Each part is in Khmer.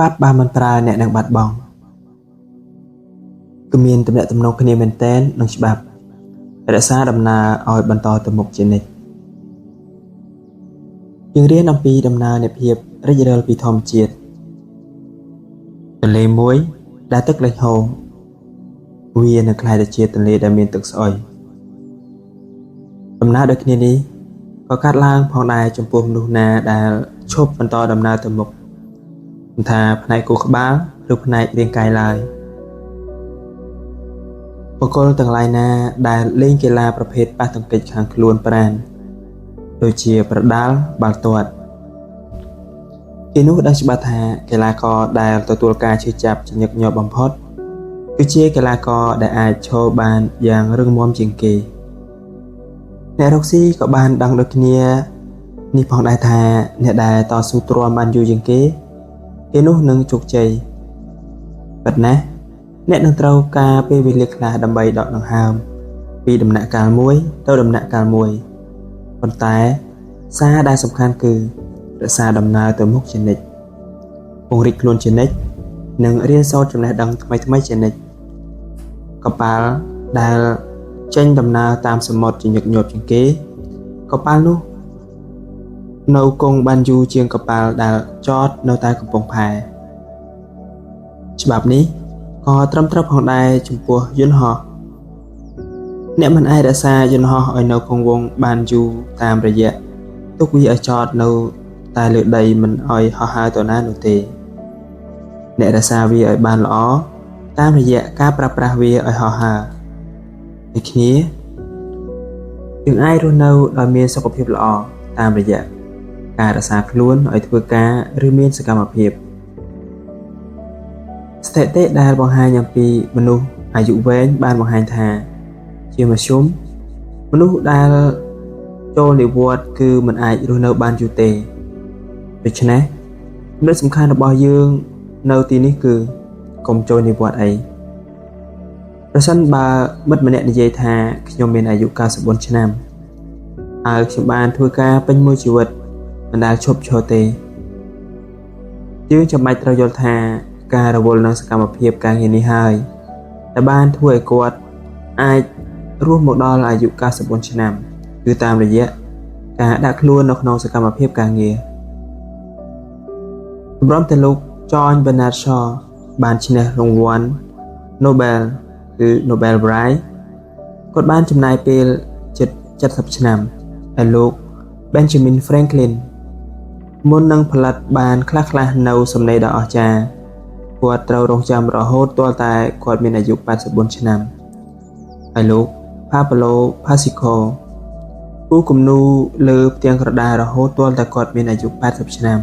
ច្បាប់បើមិនប្រើអ្នកនឹងបាត់បង់គឺមានទំនាក់ទំនងគ្នាមែនទែននឹងច្បាប់រក្សាដំណើរឲ្យបន្តទៅមុខជានិច្ចយើងរៀនអំពីដំណើរនៃភាពរិចរិលពីធម្មជាតិទន្លេមួយដែលទឹកលិចហូរវានឹងក្លាយទៅជាទន្លេដែលមានទឹកស្អុយដំណើរដូចគ្នានេះក៏កើតឡើងផងដែរចំពោះមនុស្សណាដែលឈប់បន្តដំណើរទៅមុខមិនថាផ្នែកខួរក្បាលឬផ្នែករាងកាយឡើយបុគ្គលទាំងឡាយណាដែលលេងកីឡាប្រភេទប៉ះទង្គិចខាងខ្លួនប្រាណដូចជាប្រដាល់បាល់ទាត់គេនោះដឹងច្បាស់ថាកីឡាករដែលទទួលការឈឺចាប់ជាញឹកញាប់បំផុតគឺជាកីឡាករដែលអាចឈរបានយ៉ាងរឹងមាំជាងគេអ្នករកស៊ីក៏បានដឹងដូចគ្នានេះផងដែរថាអ្នកដែលតស៊ូទ្រាំបានយូរជាងគេគេនោះនឹងជោគជ័យពិតណាស់អ្នកនឹងត្រូវការពេលវេលាខ្លះដើម្បីដកដង្ហើមពីដំណាក់កាលមួយទៅដំណាក់កាលមួយប៉ុន្តែសារដែលសំខាន់គឺរក្សាដំណើរទៅមុខជានិច្ចពង្រីកខ្លួនជានិច្ចនិងរៀនសូត្រចំណេះដឹងថ្មីៗជានិច្ចកប៉ាល់ដែលចេញដំណើរតាមសមុទ្រជាញឹកញាប់ជាងគេកប៉ាល់នោះនៅគង់បានយូរជាងកប៉ាល់ដែលចតនៅតែកំពង់ផែច្បាប់នេះក៏ត្រឹមត្រូវផងដែរចំពោះយន្តហោះអ្នកមិនអាចរក្សាយន្តហោះឲ្យនៅគង់វង្សបានយូរតាមរយៈទុកវាឲ្យចតនៅតែលើដីមិនឲ្យហោះហើរទៅណានោះទេអ្នករក្សាវាឲ្យបានល្អតាមរយៈការប្រើប្រាស់វាឲ្យហោះហើរដូចគ្នាយើងអាចរស់នៅដោយមានសុខភាពល្អតាមរយៈការរក្សាខ្លួនឲ្យធ្វើការឬមានសកម្មភាពស្ថិតិដែលបង្ហាញអំពីមនុស្សអាយុវែងបានបង្ហាញថាជាមធ្យមមនុស្សដែលចូលនិវត្តន៍គឺមិនអាចរស់នៅបានយូរទេដូច្នេះគំនិតសំខាន់របស់យើងនៅទីនេះគឺកុំចូលនិវត្តន៍អីប្រសិនបើមិត្តម្នាក់និយាយថាខ្ញុំមានអាយុ94ឆ្នាំហើយខ្ញុំបានធ្វើការពេញមួយជីវិតមិនដែលឈប់ឈរទេយើងចាំបាច់ត្រូវយល់ថាការរវល់នឹងសកម្មភាពការងារនេះហើយដែលបានធ្វើឲ្យគាត់អាចរស់មកដល់អាយុ94ឆ្នាំគឺតាមរយៈការដាក់ខ្លួននៅក្នុងសកម្មភាពការងារទម្រាំតែលោក John Bernard Shaw បានឈ្នះរង្វាន់ Nobel គឺ Nobel Prize គាត់បានចំណាយពេលជិត70ឆ្នាំហើយលោក Benjamin Franklin មុននឹងផលិតបានខ្លះៗនៅសំណេរដ៏អស្ចារ្យគាត់ត្រូវរងចាំរហូតទាល់តែគាត់មានអាយុ84ឆ្នាំហើយលោក Pablo Picasso គូគំនូរលើផ្ទាំងក្រដាសរហូតទាល់តែគាត់មានអាយុ80ឆ្នាំ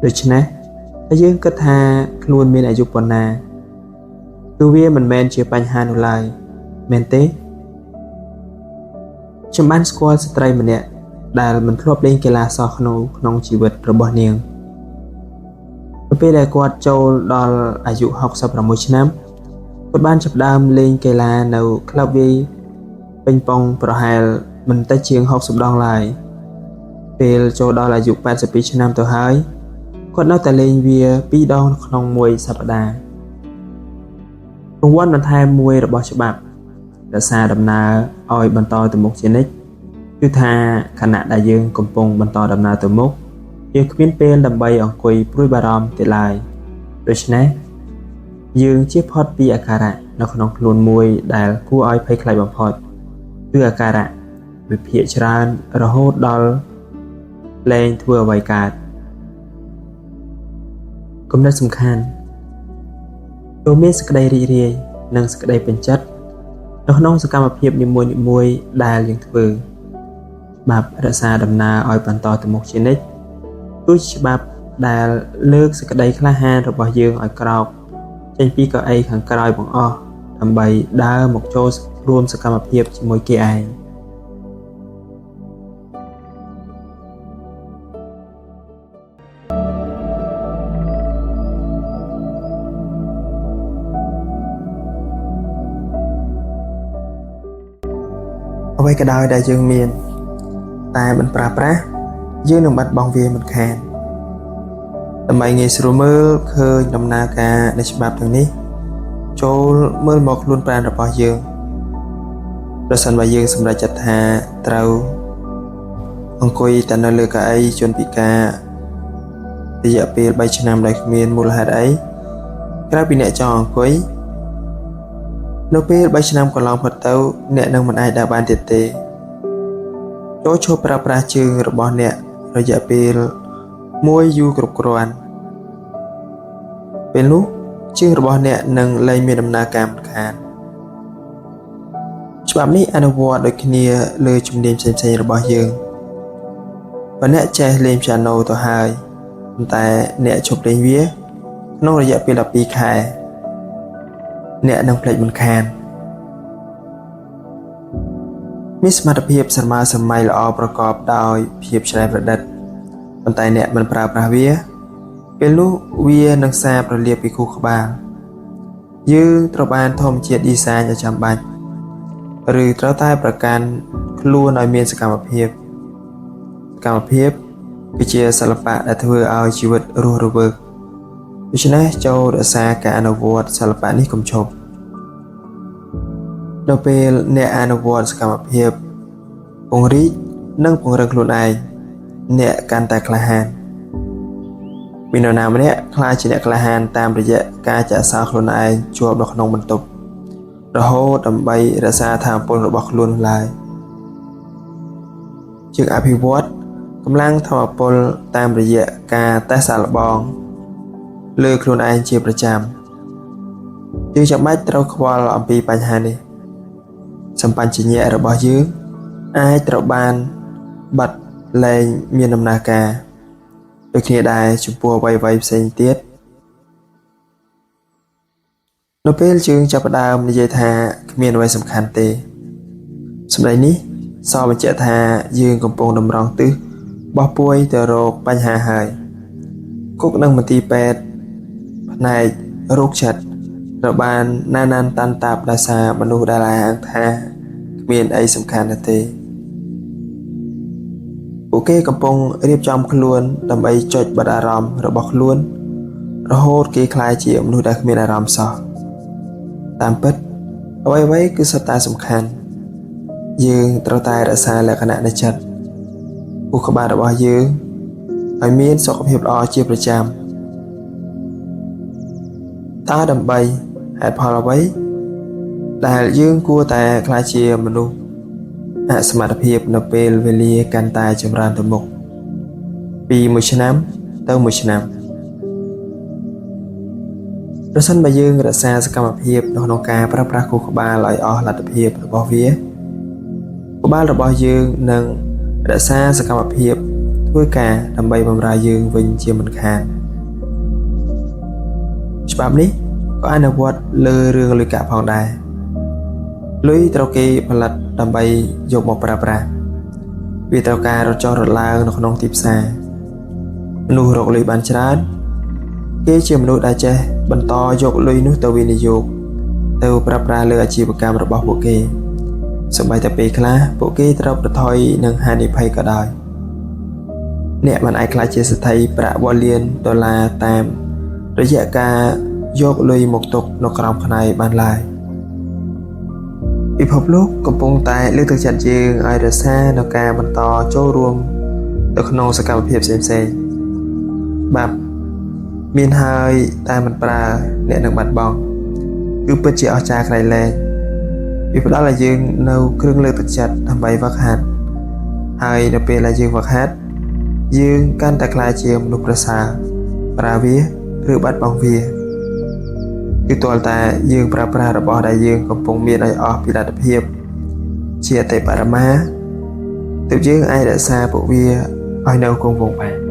ដូច្នេះถ้าយើងគិតថាខ្លួនមានអាយុប៉ុណ្ណាគឺវាមិនមែនជាបញ្ហានោះឡើយមែនទេខ្ញុំបានស្គាល់ស្ត្រីម្នាក់ដែលមិនធ្លាប់លេងកីឡាសោះក្នុងជីវិតរបស់នាងនៅពេលដែលគាត់ចូលដល់អាយុ66ឆ្នាំគាត់បានចាប់ផ្ដើមលេងកីឡានៅក្លឹបវាយពេញប៉ុងប្រហែលមិនតិចជាង60ដងឡើយពេលចូលដល់អាយុ82ឆ្នាំទៅហើយគាត់នៅតែលេងវា2ដងក្នុងមួយសប្តាហ៍រង្វាន់បន្ថែមមួយរបស់ច្បាប់រក្សាដំណើរឲ្យបន្តទៅមុខជានិច្ចគឺថាខណៈដែលយើងកំពុងបន្តដំណើរទៅមុខយើងគ្មានពេលដើម្បីអង្គុយព្រួយបារម្ភទេឡើយដូច្នេះយើងជៀសផុតពីអាការៈនៅក្នុងខ្លួនមួយដែលគួរឲ្យភ័យខ្លាចបំផុតគឺអាការៈវិភាគច្រើនរហូតដល់លែងធ្វើអ្វីកើតគំនិតសំខាន់ចូលមានសេចក្តីរីករាយនិងសេចក្តីពេញចិត្តនៅក្នុងសកម្មភាពនីមួយៗដែលយើងធ្វើច្បាប់រក្សាដំណើរឲ្យបន្តទៅមុខជានិច្ចគឺច្បាប់ដែលលើកសេចក្តីក្លាហានរបស់យើងឲ្យក្រោកចេញពីកៅអីខាងក្រោយបង្អស់ដើម្បីដើរមកចូលរួមសកម្មភាពជាមួយគេឯងអ្វីក៏ដោយដែលយើងមានតែមិនប្រើប្រាស់យើងនឹងបាត់បង់វាមិនខាន ដើម្បីងាយស្រួលមើលឃើញដំណើរការនៃច្បាប់ទាំងនេះចូលមើលមកខ្លួនប្រាណរបស់យើងប្រសិនបើយើងសម្រេចចិត្តថាត្រូវអង្គុយតែនៅលើកៅអីជនពិការរយៈពេល3ឆ្នាំដោយគ្មានមូលហេតុអីក្រៅពីអ្នកចង់អង្គុយនៅពេល3ឆ្នាំកន្លងផុតទៅអ្នកនឹងមិនអាចដើរបានទៀតទេចូលឈប់ប្រើប្រាស់ជើងរបស់អ្នករយៈពេលមួយយូរគ្រប់គ្រាន់ពេលនោះជើងរបស់អ្នកនឹងលែងមានដំណើរការមិនខានច្បាប់នេះអនុវត្តដូចគ្នាលើជំនាញផ្សេងៗរបស់យើងបើអ្នកចេះលេងព្យ៉ាណូទៅហើយប៉ុន្តែអ្នកឈប់លេងវាក្នុងរយៈពេល12ខែអ្នកនឹងភ្លេចមិនខានមានសមត្ថភាពស្រមើស្រមៃល្អប្រកបដោយភាពច្នៃប្រឌិតប៉ុន្តែអ្នកមិនប្រើប្រាស់វាពេលនោះវានឹងសាបរលាបពីខួរក្បាលយើងត្រូវបានធម្មជាតិឌីហ្សាញឲ្យចាំបាច់ឬត្រូវតែប្រកាន់ខ្លួនឲ្យមានសកម្មភាពសកម្មភាពគឺជាសិល្បៈដែលធ្វើឲ្យជីវិតរស់រវើកដូច្នេះចូលរក្សាការអនុវត្តសិល្បៈនេះកុំឈប់នៅពេលអ្នកអនុវត្តសកម្មភាពពង្រីកនិងពង្រឹងខ្លួនឯងអ្នកកាន់តែក្លាហានមាននរណាម្នាក់ក្លាយជាអ្នកក្លាហានតាមរយៈការចាក់សោខ្លួនឯងជាប់នៅក្នុងបន្ទប់រហូតដើម្បីរក្សាធម៌ពលរបស់ខ្លួនឡើយជាងអភិវឌ្ឍកម្លាំងធម៌ពលតាមរយៈការតេស្តសាកល្បងលើខ្លួនឯងជាប្រចាំយើងចាំបាច់ត្រូវខ្វល់អំពីបញ្ហានេះសម្បញ្ញៈរបស់យើងអាចត្រូវបានបាត់លែងមានដំណើរការដូចគ្នាដែរចំពោះអ្វីៗផ្សេងទៀតនៅពេលយើងចាប់ផ្ដើមនិយាយថាគ្មានអ្វីសំខាន់ទេសម្ដីនេះសបញ្ជាក់ថាយើងកំពុងតម្រង់ទិសបោះពួយទៅរកបញ្ហាហើយគុកនិងមន្ទីរពេទ្យផ្នែករោគចិត្តត្រូវបានណែនាំតាន់តាប់ដោយសារមនុស្សដែលអះអាងថាគ្មានអីសំខាន់នោះទេពួកគេកំពុងរៀបចំខ្លួនដើម្បីចុចបិទអារម្មណ៍របស់ខ្លួនរហូតគេក្លាយជាមនុស្សដែលគ្មានអារម្មណ៍សោះតាមពិតអ្វីៗគឺសុទ្ធតែសំខាន់យើងត្រូវតែរក្សាលក្ខណៈនៃចិត្តខួរក្បាលរបស់យើងឲ្យមានសុខភាពល្អជាប្រចាំតើដើម្បីហេតុផលអ្វីដែលយើងគួរតែក្លាយជាមនុស្សអសមត្ថភាពនៅពេលវេលាកាន់តែចម្រើនទៅមុខពីមួយឆ្នាំទៅមួយឆ្នាំប្រសិនបើយើងរក្សាសកម្មភាពនៅក្នុងការប្រើប្រាស់ខួរក្បាលឲ្យអស់លទ្ធភាពរបស់វាក្បាលរបស់យើងនឹងរក្សាសកម្មភាពធ្វើការដើម្បីបម្រើយើងវិញជាមិនខានច្បាប់នេះក៏អនុវត្តលើរឿងលុយកាក់ផងដែរលុយត្រូវគេផលិតដើម្បីយកមកប្រើប្រាស់វាត្រូវការរត់ចុះរត់ឡើងនៅក្នុងទីផ្សារមនុស្សរកលុយបានច្រើនគេជាមនុស្សដែលចេះបន្តយកលុយនោះទៅវិនិយោគទៅប្រើប្រាស់លើអាជីវកម្មរបស់ពួកគេសូម្បីតែពេលខ្លះពួកគេត្រូវប្រថុយនឹងហានិភ័យក៏ដោយអ្នកមិនអាចក្លាយជាសេដ្ឋីប្រាក់វ៉ាលានដុល្លារតាមរយៈការយកលុយមកទុកនៅក្រោមខ្នើយបានឡើយពិភពលោកកំពុងតែលើកទឹកចិត្តយើងឲ្យរក្សានៅការបន្តចូលរួមទៅក្នុងសកម្មភាពផ្សេងៗច្បាប់មានហើយតែមិនប្រើអ្នកនឹងបាត់បង់គឺពិតជាអស្ចារ្យក្រៃលែងវាផ្ដល់ឲ្យយើងនៅគ្រឿងលើកទឹកចិត្តដើម្បីហ្វឹកហាត់ហើយនៅពេលដែលយើងហ្វឹកហាត់យើងកាន់តែក្លាយជាមនុស្សប្រសើរប្រើវាឬបាត់បង់វាគឺទាល់តែយើងប្រើប្រាស់របស់ដែលយើងកំពុងមានឲ្យអស់ពីលទ្ធភាពជាអតិបរមាទើបយើងអាចរក្សាពួកវាឲ្យនៅគង់វង្សបាន។